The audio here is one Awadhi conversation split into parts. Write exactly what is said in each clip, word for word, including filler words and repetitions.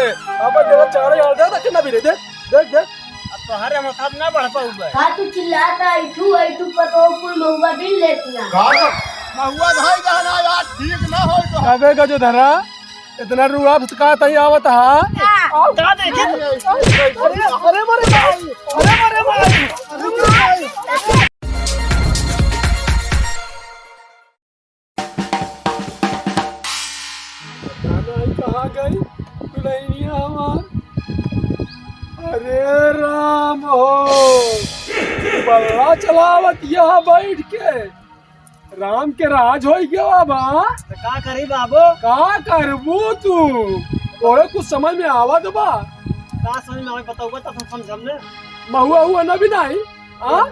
अब जरा चारा यार दे, देख ना भी रे, देख, देख, देख। अब तोहरे हम साथ ना बढ़ पाऊबे। का तू चिल्लाता, ऐठू, ऐठू पतोह कुल महुआ बिन लेतिया। का? महुआ धाई जाना यार, ठीक ना होई तो। अबे गजोधरा, इतना रुआ का तई आवत हा? का? का देखे? अरे, अरे, अरे, अरे, अरे, अरे। पता नहीं कहाँ गई दुल्हनिया हमार। अरे राम हो, बल्ला चलावत यहाँ बैठ के राम के राज होई गवा बा। तो का करी बाबू? का करबू तू? तोरे कुछ समझ में आवत बा? का समझ में आवे बताऊबा तो हम समझम ने। महुआ हुआ ना भी नहीं, हाँ?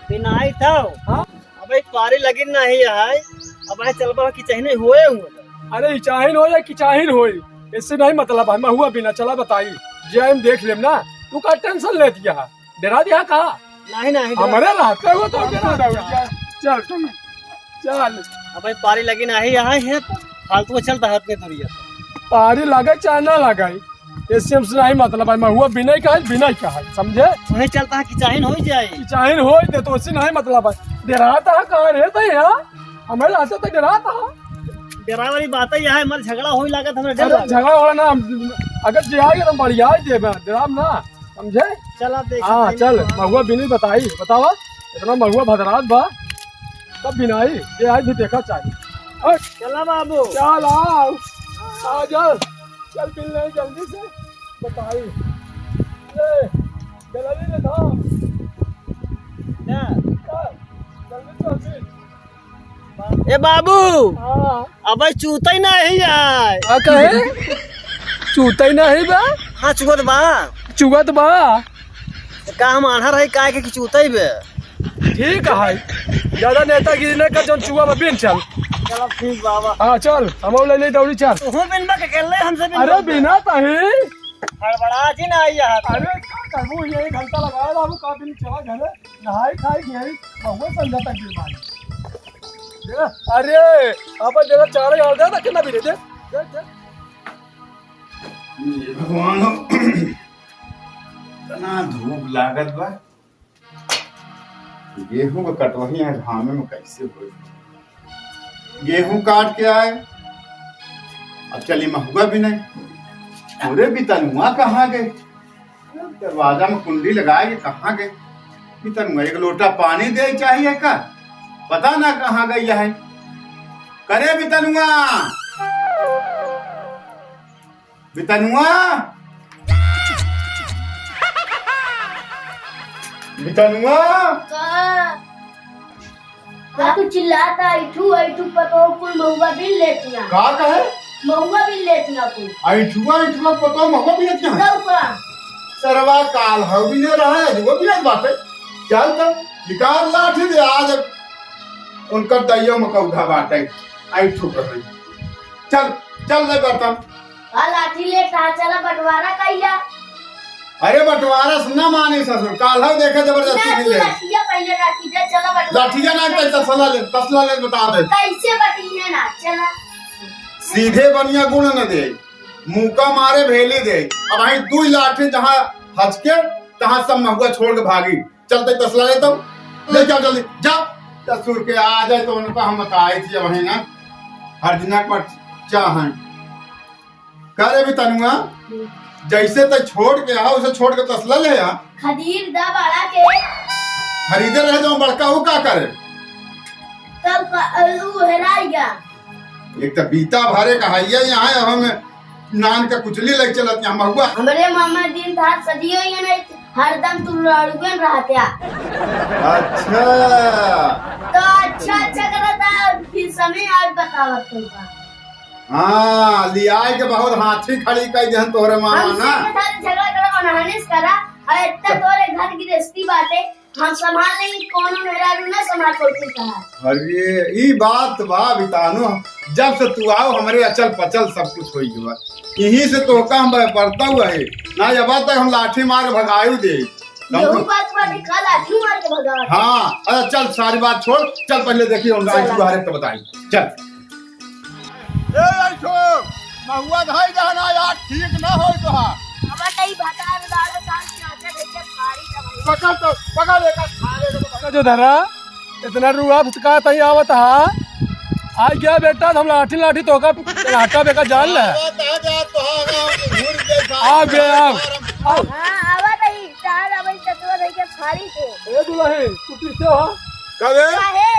बिनाई था। हाँ? अबे पारी लगी नहीं है, अब है चलबा कि चाहे नहीं होए हुए। अरे इचाहिन हो या किचाहिन होई, इससे नहीं मतलब है। महुआ बिना चला बताई, जे हम देख लेम ना। तू का टेंशन लेतिया है, डरा दिया का? नहीं, नहीं, डरा। हमारे रहते हो तो डरा दो। चल, चल, चल। अबे पारी लगी नहीं है, है तो फालतू में चलता है अपने दुनिया। पारी लगे चाहे ना लगे, इससे हमसे नहीं मतलब है। महुआ बिना ही कहा, बिना ही कहा, समझे? वही चलता है कि चाहे हो जाए। कि चाहे हो दे तो उससे नहीं मतलब है। डराता है कहाँ रहता है यार? हमारे रहते तो डराता है। डरा वाली बात है, यहाँ हमारे झगड़ा होई लागत, हमें डर अरे लगा। झगड़ा वाला ना, हम अगर जे आएगा तो बढ़िया ही देबे, डराम ना, समझे? चल आप देख हाँ, सकते हैं चल, वहाँ। महुआ बिनी बताई, बतावा, इतना महुआ भदरात बा, तब बिनाई, जे आज भी देखा चाहिए। हट। चला बाबू। चल आओ, आ जा, चल मिल ले जल्दी से, बताई। ले, जल्दी से था। क्या? चल, जल्दी से, जल्दी। ए बाबू, हाँ। अबे चूतई नहीं आए। का कहे? चूतई नहीं बा? हाँ, चुगत बा। चुगत बा? तो का हम आन्हर है, काय के कि चूतई बे? ठीक है, ज्यादा नेतागिरी न कर, जौन चुआ बा, बिन चल। चलो ठीक बाबा। हाँ, चल, हम ले ले दौड़ी, चल। तू बिन बा के अकेले हमसे बिन अरे बा। बिना तही। हड़बड़ा जी ना आई है। अरे का करबू, ये एक घंटा लगाए बाबू, का बिन चला घरे। नहाई खाई गई, महुआ संझा तक गिर मारी। दे, अरे, अब जरा चारा यार दे, रखे ना भी रे, दे, दे, दे। ये भगवान हो, इतना धूप लागत बा। गेहूं के कटवही है घामे में कैसे होई? गेहूं काट के आए, अब चली महुआ बिने। अरे बितनुआ कहाँ गए? दरवाजा में कुंडी लगाए के कहाँ गए? बितनुआ एक लोटा पानी दे चाहिए का? पता ना कहाँ गई है। करे बितनुआ, बितनुआ, बितनुआ। का? का तू चिल्लाता, "ऐठू, ऐठू पतोह कुल महुआ बिन लेतिया।" का कहे? महुआ बिन लेतिया कुल। ऐठुआ, ऐठुआ पतोह महुआ बिन लेतिया? तब का? सरवा काल हउ बिने रहा, अजुआ बिनत बाटे। चल तब, निकाल लाठी दे, आज उनकर दइयो मकौधा बाटे। ऐठू कहे। चल, चल ले बर्तन। आ लाठी ले कहाँ चला बंटवारा कइला? अरे बंटवारा से ना मानी ससुर, काल्हउ देखे जबरदस्ती ना, मिले। तू लठिया पहिले रखी दे, चला बंटवारा। लठिया ना, तसला ले, तसला ले बता दे। कैसे बटिया ना, चला। सीधे बनिया गुण न दे, मुका मारे भेली दे। अब भाई दुइ लाठी जहाँ हचके, तहाँ सब महुआ छोड़ के भागी। चलते तसला लेता हूँ, ले जाओ जल्दी, जाओ। ससुर के आ जाए तो उनको हम बताए थे वहीं ना, हर दिना के बच्चा हैं। का रे बितनुआ, जैसे तै छोड़ के आ, उसे छोड़ के तसला ले आ। खदीर दा बड़ा के। खरीदे रहे जो बड़का, वो का करे? तब का, उ हेराई गया। एक तो बीता भरे का हइया यहाँ, हम नान का कुचली लग चलत यहाँ महुआ। हमरे मामा दिन धार सदियों ये नहीं, हरदम तू लड़ुए रहत्या। अच्छा। तो अच्छा, अच्छा करता, फिर समय आज बतावत तुमका। हाँ, लियाए के बहुत हाथी खड़ी कई देहन तोहरे मामा हमसे ना। के साथ झगड़ा करा, मनहानिस करा, और इतना तोहरे घर गृहस्थी बाटे, हम संभाल लेंगे, कौनो मेहरारू ना संभाल पौती कहा। अरे, ई बात बा बितानो, जब से तू आओ हमरे अचल पचल सब कुछ होई गवा। यहीं से तोहका हम बरता हुआ है, ना जब तक हम लाठी मार भगायु दे। यहू बात बाटे, का लाठी मार के भगावत? हाँ, अरे चल सारी बात छोड़, चल पहले देखी हम राजू चला। हरे तो बताई, चल। ए, ऐसो, महुआ धाई जाना यार, ठीक ना होई तो। पकड़ तो, पकड़ एका, सारे को पकड़। जो धरा, इतना रुआ फुसका तई आवत हा। आ गया बेटा, हम लाठी लाठी तोका, लाठा बेका जान ले। आवत हा जा, तो हा, हा, घूर दे, आ बे, आ। हाँ, आवत ही, चार अबे चतुआ धई के फाड़ी के। ए दुलही, तू पीछे हो। कबे? काहे?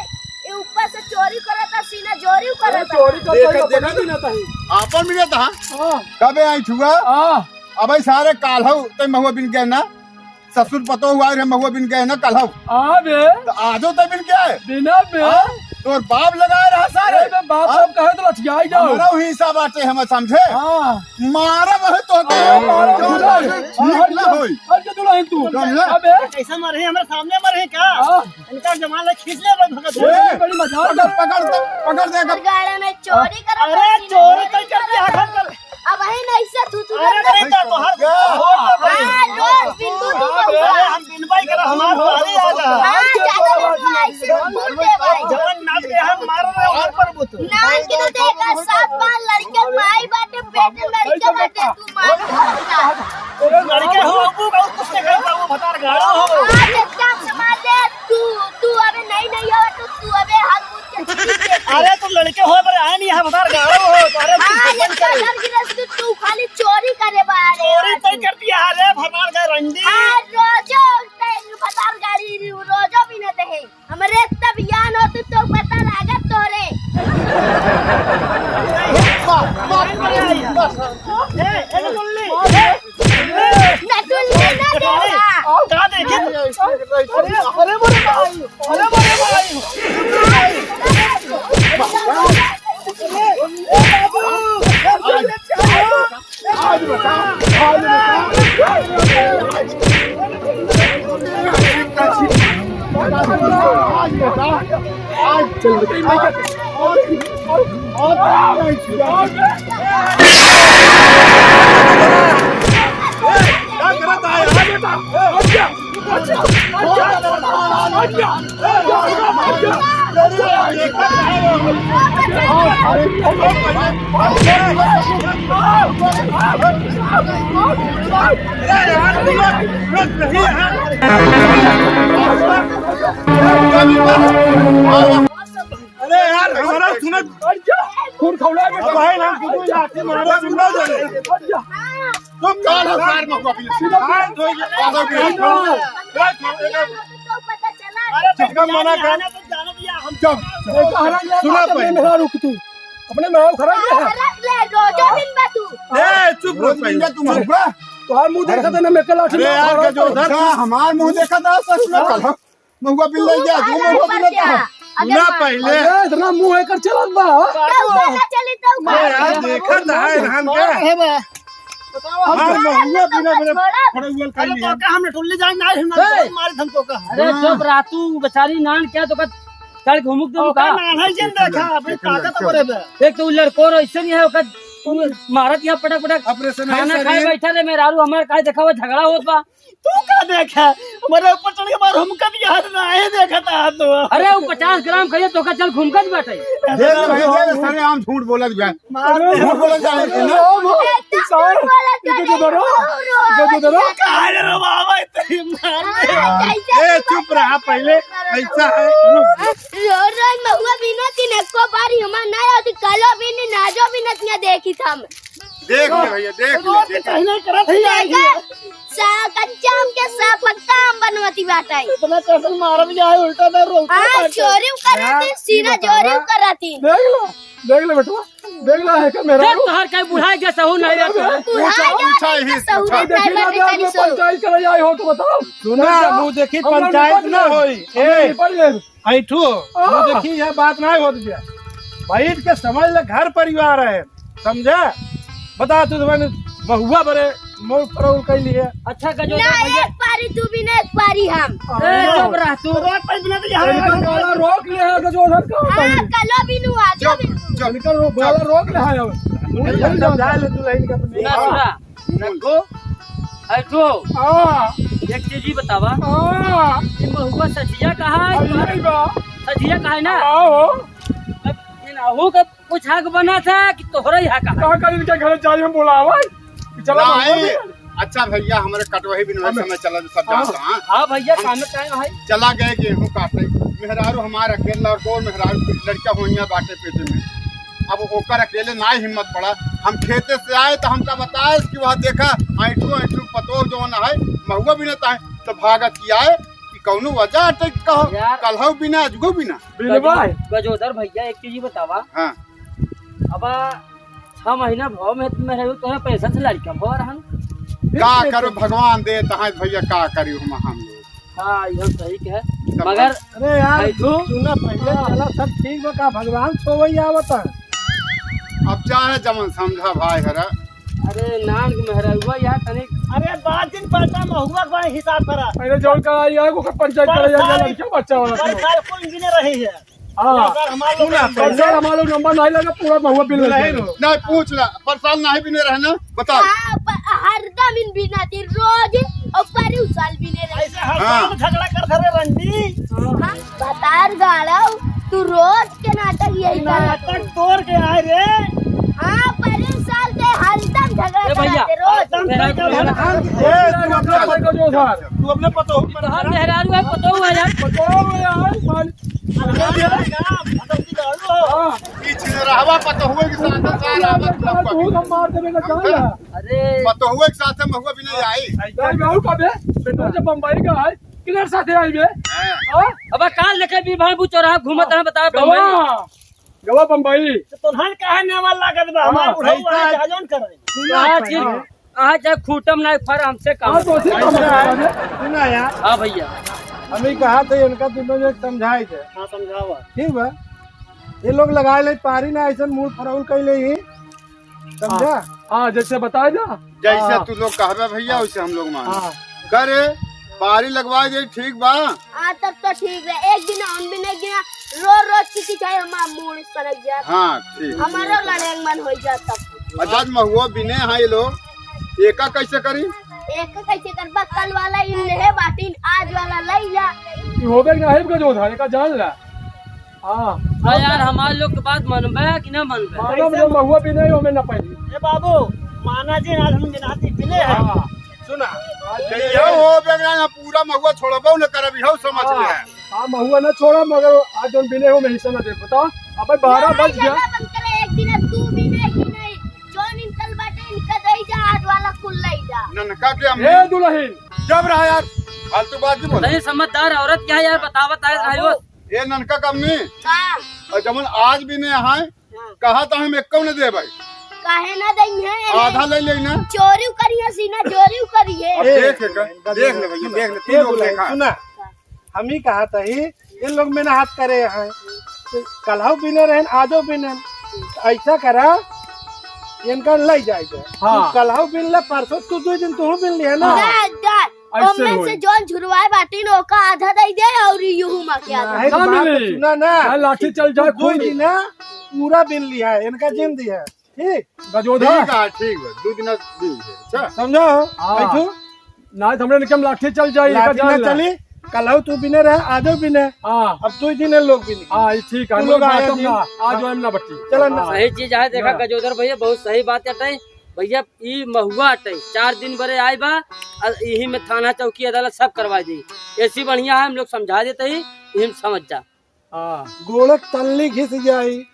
ये ऊपर से चोरी करत हा, सीना जोरी अरे करत हा। चोरी कर देख, तो देख। पकड़ भी ना ताही। आपन मिलत हा? हाँ। कबे आई छुआ? हाँ। अबे सारे काल्हउ, तई महुआ बिन गए ना? ससुर पतोह हुआ रहे, महुआ बिन गए ना काल्हउ। हाँ बे। तो आजो तो बिन गए। बिना बे। हाँ? तोर बाप लगाए रहा सारे। अरे बे, बाप हाँ? बाप कहे तो लठियाई जाओ। हमरा ही हिस्सा बाटे, हम समझे। हाँ। मारा वही तो के। अरे मारा जो वही। ठीक ना होई। हट के दुलही तू। समझे? अबे। कैसे मरे, हमरे सामने मरे का? हाँ। इनका जमाना खींच ले बे भगत। ए, बड़ी मजाक पकड़, कर। पकड़ दे, पकड़ दे, पकड़। गाड़ी में चोरी करत अरे, है, चोरी सीना कई कर दिया, चोरी हर करत। अब वही नहीं से तू, तू अरे, करत नहीं है। तो तोहर क्या? छोड़ दे भाई। हाँ, रोज बिंदु तू अरे, बउआ। हम बिनवाई करा, हमार बाहरी आ जा। हाँ, ज्यादा बिंदु ऐसे तू दे भाई। जवन नाच के हम मार रहे हो, घर पर बुत। नाच के तो देखा, सात बार लड़के माई बाटे, पेट में लड़के बाटे, तू मार के होता। लड़के हो, अब वो कुछ नहीं कर पाओ, भतार गाड़ो हो। आज एक काम संभाल ले, तू, तू अबे नहीं, नहीं हो, तो तू अबे हाथ मुड़ के चली दे। अरे, तू लड़के हो, पर आए नहीं, हम भतार गाड़ो हो, अरे, तू हाँ, बंद ये कर। घर गिरस्ती तू खाली चोरी करे बारे। चोरी तो कर दिया, अरे, भतार का रंडी। हाँ, रोजो टाइम भतार गाड़ी, रोजो भी न दे। हमरे तब यान होती तो पता लागत तोरे। ए, ए, नटुल्ली, ए, नटुल्ली ना देगा। का देखे? अरे, अरे, बोले भाई, अरे, बोले भाई। ए, बाबू। आज बता, आज बता, आज बता, आज बता, आज चल, आज, आज, आज, आज, अरे यार, हमारा सुनत खून खौला है बेटा। अब भाई ना, तू लाठी मारो, सुन लो जरे। तुम काल हो सार में कॉपी। सीधा हाथ धो के पागल के हाथ धो। अरे, इसका मना कर। चुप, चुप। सुना अपने पहले। मेहरारू के तू। अपने मेहरारू खराब है। खराब ले, रोजो दिन बा तू। ए, चुप रहो रोज दिन पहले। बा तू महुआ। तोहार मुंह देखा था ना, मैं कल लाठी अरे मार यार, खड़ा गजोधर, था। हमार मुंह देखा था, सच में कल हम महुआ बिल ले गया, तू महुआ बिल लेता है। अरे ना मार। पहले। अरे, इतना मुंह एकर चलत बा, हाँ? तो ऊपर से चली तो अरे यार, देखा था है धान का। है बा। बताओ, हाँ, हम महुआ बिना मेरे छोड़ा। खड़े हुए अरे खाई तो है। का हमने टुल्ली जान ना, हम ए! मारे हम तो का। अरे हाँ। चुप रहा तू, बेचारी नान क्या तो का चढ़ घुमुक दे ओका का। नान है जिन देखा, अपनी ताकत करे बे। एक तो उ लड़को रो ऐसे नहीं है, ओका तू मारत यहाँ पटक पटक। ऑपरेशन है खाना सर, खाए ये। बैठा रे मेहरारू, हमार काहे देखा हुआ झगड़ा होत बा। तू का देखे? हमारे ऊपर चढ़ के मार, हम कभी यार ना है देखा था तो। अरे वो पचास ग्राम कहिए तो का चल घुमकत बाटे। देख ले भैया, देख ले, सरेआम झूठ बोलत बा। मार दे। झूठ बोलत जा है कि ना? एकदम सार, झूठ बोलत जा इधर है। इधर आ। इधर आ। काहे रे बाबा, इतनी मार दे। हाँ, कैसे ए, चुप रहा पहले, ऐसा है, रुक। रोज रोज महुआ बिनत ही न, एको बारी हमार ना होती, कलो बिनी, नाजो बिनत ना देखी था हम। देख ले भैया, देख ले, रोज देख ले। कहने करत ही आई देखा, है। सा-, कच्चा आम के सा-, पक्का आम बनवती बाटे। इतना कैसे मारल जाए, उल्टा दर रोकते हाँ, बाटे। चोरी करती, हाँ, सीना ये बतावा। चोरी करती। देख लो, देख ले बेटवा, देख लो, है क्या मेरा देख, रूप? तोहार कई बुढ़ाई के सहू नहीं रहता। बुढ़ाई ऊंचा, ऊंचा के ही सहू ऊंचा। नहीं देखी ना, रहता, आज में सो। पंचायत करे आए हो तो बताओ। सुना, हम मुँह देखी हम लोग पंचायत निपट ना लेब। होई। हम लोग ए, निपट लेब। ऐठू, हाँ। मुँह देखी यह बात ना होत गया। बैठ के समझ ले, घर परिवार है। समझा? बता तू तो मैंने महुआ बरे मोल फरोल कर लिए। अच्छा गजो ना, भैया। एक पारी तू भी ना, एक पारी हम। ए, चुप रह तू। रोक पे बिना तो यहाँ इनका गाला रोक ले है गजो उधर का हाँ, होता है। कलो भी नु आ, जो चुप, भी नु। चुप। इनका रो-, गाला रोक ले है अब। चुप, चुप, जा ले तू लाइन का अपने। ना सुना, रखो, ऐठो। हाँ। एक चीज ही बतावा। हाँ। ये महुआ सजिया कहाँ है? अरे नहीं बा। सजिया कहाँ है ना? हाँ हो। अब इनाहू का कुछ हक बना था कि तोहरे यहाँ का? का कर इनके घर जाई हम बोलावा? कि चला नहीं। महुआ भी। अच्छा भइया, हमरे कटवही बिनवही समय चला जो सब जानता, हाँ। हाँ भइया, काम में time है। चला गए गेहूँ काटे, मेहरारू हमार अकेला और दो मेहरारू, लड़का होइया बाटे पेटे में। अब ओकर अकेले ना हिम्मत पड़ा, हम खेते से आए तो हमका बताए कि वह देखा ऐठू ऐठू पतोह जौन है महुआ बिनत है, तो भागत की आए कि कौनो वजह अटक कहो, यार। कलहू बिना अजगो बिना। बिनवा। गजो-, गजोदर भइया, एक चीज बतावा। हाँ। अब छह महीना भव में, में रहो, तोहे पैसा से लड़का भव रहन। का करो, भगवान देत है भइया, का करी हम, हम लोग। हाँ, यह सही कहे। तब मगर अरे यार, भाई तू सुना, पहले हाँ। चला, सब ठीक बा, का भगवान सोवई आवत है? अब चाहे जमन समझा भाई हरा। अरे नान के मेहररुआ यार, तनिक अरे बात दिन पड़ता महुआ के हिसाब करा। पहले जौन का आई है, ओकर पंचायत पर करे, यार, साल, लड़का बच्चा वाला पर सुनो। साल कुल बिने रही है। हाँ। अगर हमारे लोग सुना, नंबर पर साल हमारे लोग नंबर नहीं लगा, पूरा महुआ बिन नहीं लेते। रो। नहीं, पूछ ला, पर साल नहीं बिने रहे ना, बताओ। हाँ, पर हरदम इन बिना दिन रोज और परू साल बिने रहे। ऐसे हर हाँ। साल झगड़ा कर धरे रंडी। हाँ, बतार गाड़ो, तू रोज के नाटक यही करत नाटक हो। तोड़ के आए रे। हाँ, परू साल के हरदम झगड़ा ए भैया, करत है, रोज। हरदम मेरा झगड़ा मेरा करत है। ए, तू अपने पतोह को जो सर। तू अपने पतोह को तोहार मेहरारू है, पतोह है यार। पतोह है यार, मान अरे, हाँ। ई छिनरहवा पतोहुए के साथ साथ आवत तू हम मार देबे ना, जान ला। अरे। पतोहुए के साथ महुआ बिने आई। यार, गाँव का बे? बेटा, जब बम्बई का है, किधर साथे आई बे? हाँ। हाँ? अब काल देखे भी भाई, वो चौराहा घूमत रहा, बताओ, गवा। बम्बई। गवा बम्बई। तो तोहन काहे नेवा लागत बा? हमार हाँ, बुढ़ऊ ऐसा है। जौन करे। सुना हाँ, भाई, ठीक। हाँ। आज चाहे खूटम ना फर हमसे काम हाँ, तो उसी काम करवा दे। सुना यार। हाँ भैया। हम ही कहा थे इनका दोनों जो समझाए थे। हाँ, समझावा। ठीक बा। ये लोग लगाए ले पारी ना, ऐसन मूड़ फरौल कइले ही। समझा? हाँ, हाँ, जैसे बताए ना। जैसे हाँ। तू लोग कहबे भैया, हाँ। वैसे हम लोग मान। हाँ। करे, पारी लगवा दे, ठीक बा। हाँ, तब तो ठीक बा। एक दिन हम भी नहीं गया, रोज रोज की चाहे हमारा मूड सनक जाए। हाँ, ठीक। हमारो लड़े के मन हो जाता। अच्छा, आज महुआ बिने हैं ये लोग, एका कैसे करी? एका कैसे करबा? कल वाला इन लेहे बाटिन, आज वाला लई जा। ई होबे के नाही का जो था, एका जान ला। हाँ। हाँ यार, हमार लोग के बात मनबे कि ना मनबे? मानब जो महुआ बिने ही, ओमे ना पाई। ए बाबू, माना जी, आज हम बिनाती बिने हैं। हाँ। सुना, हाँ, यहो हो बेगना ना, पूरा महुआ छोड़बो न करब, यहो समझ हाँ। ले। हाँ, महुआ ना छोड़ा, मगर आज जौन बिने हो, मैं हिस्सा ना दे। बताओ, अबे बारह बज गया। बंद करे, एक दिन तू बिने कि नहीं? जौन इनकल बाटे, इनका दई जा, आज वाला कुल लई जा। ननका के अम्मी। ए दुल्हन। जब रहा यार, फालतू बात नहीं बोला। नहीं, समझदार औरत क्या है यार, बतावत है, बाबू। ए ननका के अम्मी। का? और जमन आज बिने हैं, हाँ। कहा तो हम एक्को न देबै। काहे ना दई है? आधा ले लेना। चोरी करिए सीना, चोरी करिए। अब ए, देख ले, देख ले भैया, देख ले, तीन लोग देखा। सुना, हम ही कहा था ही, इन लोग मेहनत करे हैं, तो कलहू बिने रहन, आजो बिने, ऐसा करा, इनका लई जाए दे। हाँ। तू कलहू बिन ले, परसों तू दो दिन तू बिन लिया ना। हाँ। दे, दे। ऐसे ओमे होई। से जौन झुरवाए बाटिन, ओका आधा दई दे और यूहू मा के आधा। नहीं, ना बात मिली। सुना ना। ना, लाठी चल जाए, तू दो खून। दिन ना, पूरा बिन लिया है, इनका जिन दिया है। ठीक? गजोधा। ठीक है, ठीक है, दो दिन बिन लिया है। अच्छा। समझो? हाँ। बैठो। ना, तो हमरे निकम लाठी चल जाए, लाठी ना चली। कल आओ तू बिने रहे, आ जाओ बिने। हाँ। अब तू ही दिन है लोग बिने। हाँ, ये ठीक है। तू लोग आया बातम दिन। ना, आज हाँ। हम ना बट्टी। चला ना। हाँ। सही चीज है, देखा हाँ। गजोधर भैया, बहुत सही बात है। भैया, ई महुआ अटै, चार दिन बरे आए बा, अ, यही में थाना, चौकी, अदालत सब करवा दी। ऐसी बढ़िया है, हम लोग समझा देते ही, यही में समझ जा। हाँ। गोड़क तल्ली घिस जाई,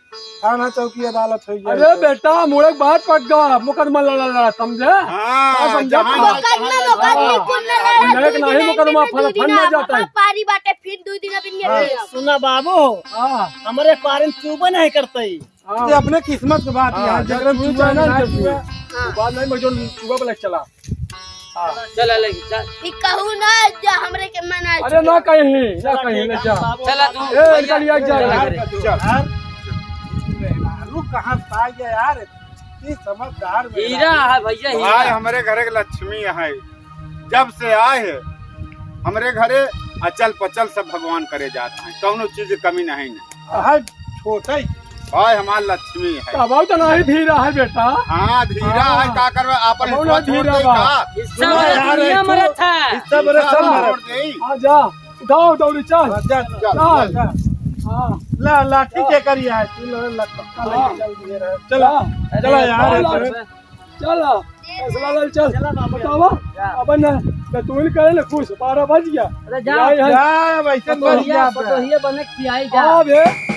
थाना, चौकी, अदालत हो जाई अरे तो। बेटा, मुड़क बात पक गा, मुकदमा लड़ा लड़ा, समझे? हाँ, हाँ, समझे? जहाँ मुकदमा, जहाँ मुकदमा, हाँ। कुल ना लड़ा, नहीं, दू दिन नहीं, मुकदमा आइन में फल, दू दिन फल ना आप जाता है। पारी बाटे, फिर दू दिन अब इनके हाँ। लिए। सुना बाबू, हाँ। हमरे पारी में चूबे नहीं करते। हाँ। ये अपने किस्मत के बात हाँ, है, जकरा जब तू चूहा जाना ना है, तू। हाँ। बाद में जो चूहा पे लग चला। हाँ। चला लगी, चल। ई कहू ना, जो हमरे के मना अरे चुका। ना कहीं, ना चला कहीं, ठीक ना है, जा। बाबू। चला तू, ए, भैया। इनका लिया जा। चला यार, घरे। चल। यार, मेहरारू कहाँ से आ गया यार? इतनी समझदार मेहरारू। हीरा है भैया, भाई, हीरा। हमरे घर के लक्ष्मी है। जब से आए हैं हमरे घरे, अचल पचल सब भगवान करे जात हैं, कौनो चीज के कमी नहीं ना। हर छोटा ही। भाई हमार लक्ष्मी है। तब तो नहीं धीरा है बेटा। हाँ, धीरा हाँ। है, का करबे, आपन अब हिस्सा छोड़ धीरा दे बा। का? हिस्सा सुना मेरा यार, दुनिया तू मरत है। हिस्सा मेरा हिस्सा सब छोड़ मरत। दे। आ जा, उठाओ दौड़ी चल। हाँ, जा, चल, जा, चल। जा। हाँ। ला, लाठी के करिया है, तू ला, ला, पक्का हाँ। लेके चल दिए रहे। चला, हाँ। चला यार, चला। चला। फैसला लाल, चल। चला बाबू। बतावा। जा। अब ना, ना तू ही करे ना खुश, बारह बज गया। अरे जा। जा, वैसे तो पतोहिया, पतोहिया बने खियाई जा। हाँ बे।